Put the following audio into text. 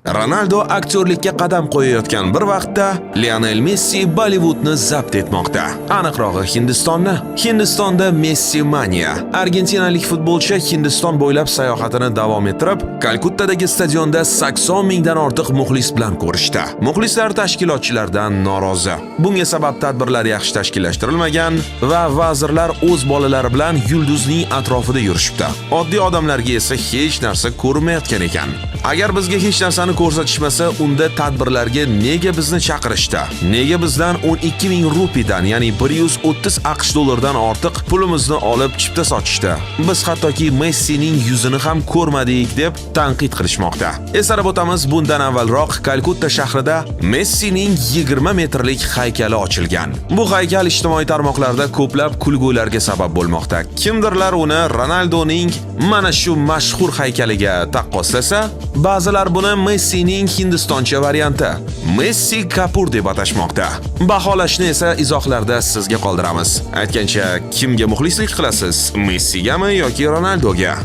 Ronaldo aktyorlikka qadam qo'yayotgan bir vaqtda Lionel Messi Bollivudni zabt etmoqda. Aniqrog'i, Hindistonni. Hindistonda Messi maniya. Argentinalik futbolchi Hindiston bo'ylab sayohatini davom ettirib, Kalkuttadagi stadionda 80 mingdan ortiq muxlis bilan ko'rishdi. Muxlislar tashkilotchilardan norozi. Bunga sabab tadbirlar yaxshi tashkillashtirilmagan va vazirlar o'z bolalari bilan yulduzning atrofida yurishibdi. Oddiy odamlarga esa hech narsa ko'rinmayotgan ekan. Agar bizga hech narsani ko'rsatishmasa, unda tadbirlarga nega bizni chaqirishdi? Nega bizdan 12 ming rupidan, ya'ni 130 AQSh dollaridan ortiq pulimizni olib chipta sotishdi? Biz hattoki Messining yuzini ham ko'rmadik, deb tanqid qilishmoqda. Eslatib o'tamiz, bundan avvalroq Kalkutta shahrida Messining 20 metrlik haykali ochilgan. Bu haykal ijtimoiy tarmoqlarda ko'plab kulgularga sabab bo'lmoqda. Kimdirlar uni Ronaldoning mana shu mashhur haykaliga taqqoslasa, ba'zilar buni Messining hindistoncha varianti Messi Kapur deb atashmoqda. Baholashni esa izohlarda sizga qoldiramiz. Aytgancha, kimga muxlislik qilasiz? Messigami yoki Ronaldoga?